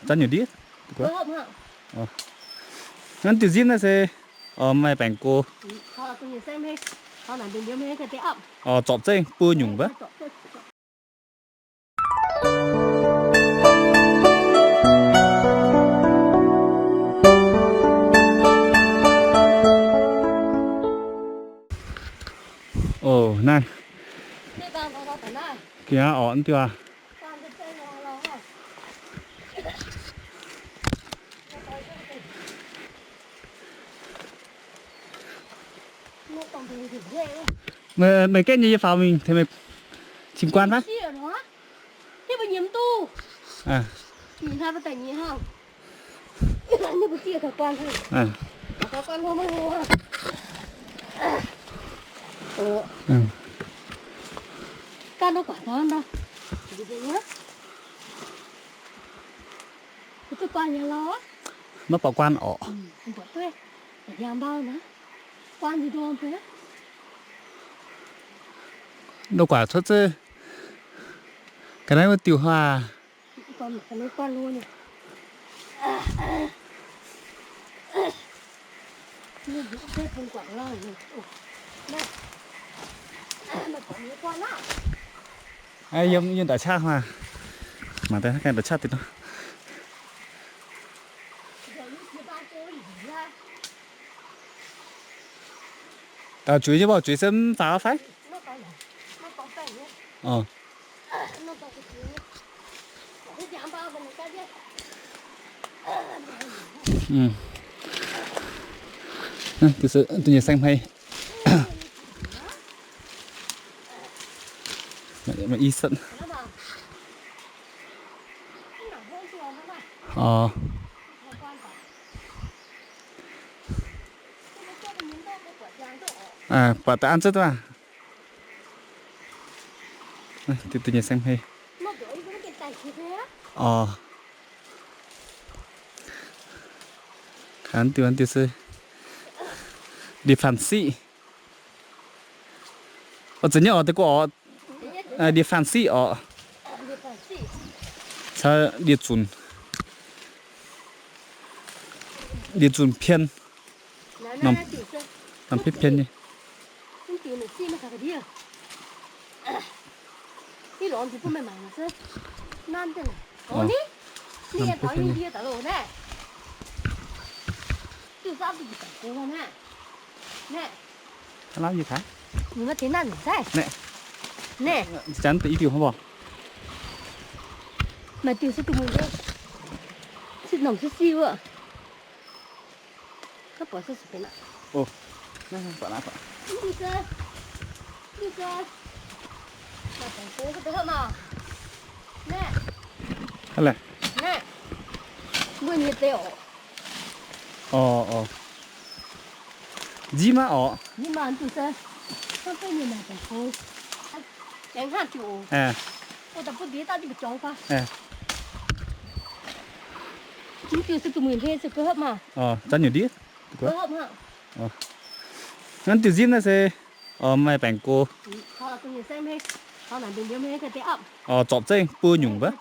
Zanv nyungc ndiev. Naaiv diuh nzipv naaiv se, maaih baengc go. Zorpc zengv buo nyungc wuov. Oc, naaiv. Gengh orqc, mv diuh aqv. Meih, meih gaeqv nyei yie faaux mingh tengx meih cingx guaan fai? Maiv buatc guaan orqc. Ndo guaax cuotv zeiv, ga'naaiv wuov diuh huaav. Yiem, yiem ndaaix qaqv huaav. Mangc daaih ganh ndaaix qaqv deix nor. Daux juix nyei mborqv, juix se mv faaux fai? Oc. Duqv nyei saeng hmei. Maiv i setv. Oc. Buatc da'an zutv maah. Duqv nyei saeng hmei. Oc. Diuh, diuh se ndie-faanh siqv. Oc, zeiz nyei orqc, deix gorx orqc. Ndie-faanh siqv orqc. Caux ndie-zunc. Ndie-zunc pien. Norm pien pien nyei. Naaiv, janx deix i diuh hnangv mborqv. Maaih diuh se duqv mueiz nzengc, se nongc se siv wuov. Mbuo nyei deix orqc. Oc, oc. Nzipv maiv orqc. Zanv nyungc ndiev. Naaiv diuh nzipv naaiv se, oc, maaih baengc go. Oc, zorpc zengv buo nyungc wuov. Oc.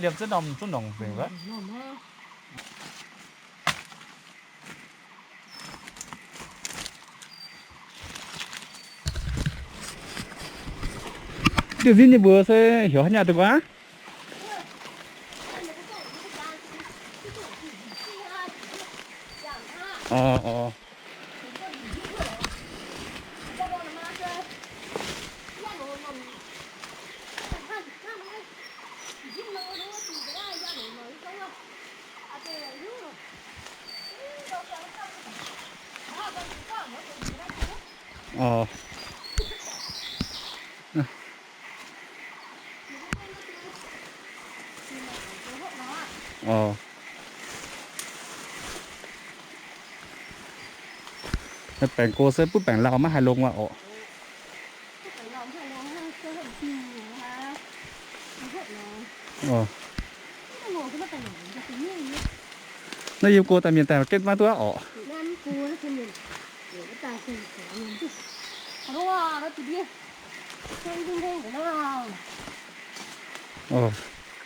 Liemh zunv norm zunv nongc nzengc wuov. Diuh nzipv nyei mbuox se heuc haaix nyungc deix gorngv? Oc, oc. Oc. Orqc. Baengc go se butv baengc lauh maiv haih longx aqv orqc. Naaiv yiem go daaih mienh daaih gengh maiv duqv orqc.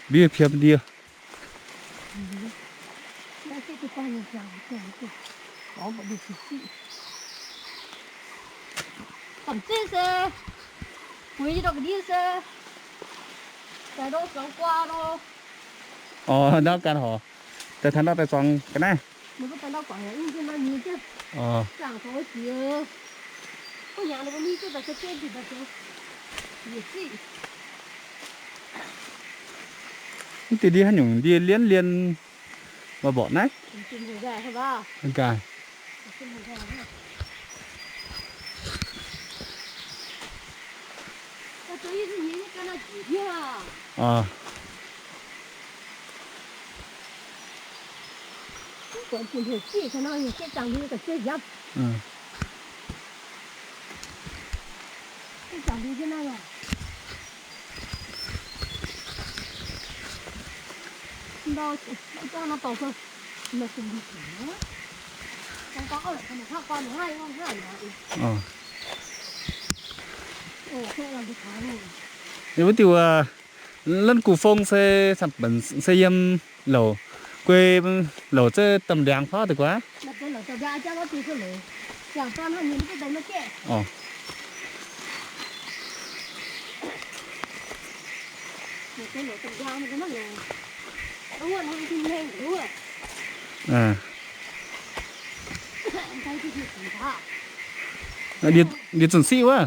Ndiev piemx ndie. Orqc, ndau ganh horc. Daaih taux ndau daaih zuangx ga'naaiv. Mv diuh ndie haaix nyungc ndie lien lien, mbuo mborqc naaiv. Gaax. Wuov diuh, lanh gux fong se, se yiem louc, guei louc zengv domh ndiangx fauv deix guaax. Ndie zunc siqv wuov.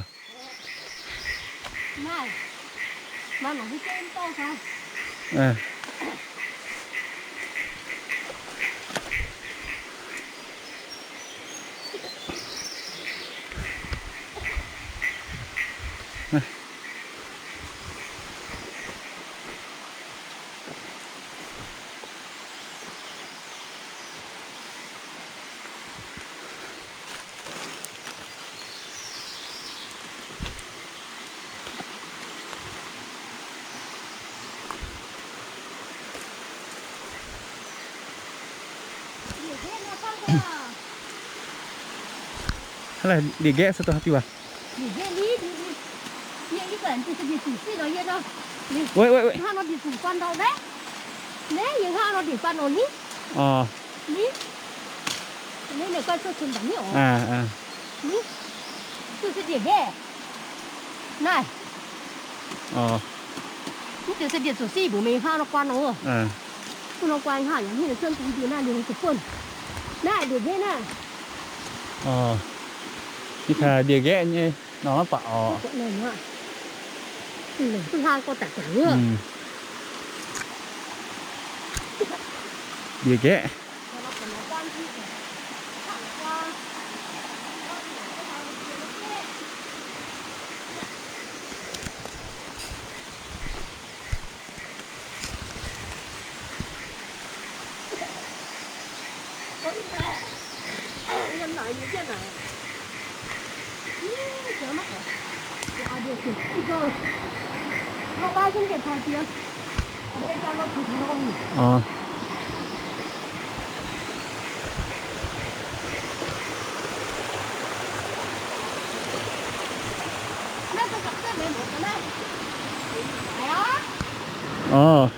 Hnangv naaiv ndie-nqaeqv se dongh haaix diuh aqv? Orqc. Naaiv. Orqc. Mv deix se ndie-zuqc siqv mbuox meih hnangv nor guaan nor. Guaan nor guaan hnangv yaac mv hiuv cuotv deix ndie naaiv liuz zuqc buonv. Naaiv ndie-nqaeqv naaiv. Orqc. Ih kaax ndie-nqaeqv nyei nor maiv baac orqc. Duqv hlang gorx daic daic wuov. Ndie-nqaeqv. Orqc.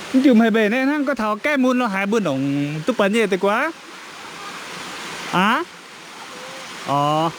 Mv diuh meih mbenc naaiv hnangv gorngv taux gaeqv mun lo haaix mbuo nongc duqv baac nyei deix guaax. Aav? Orv.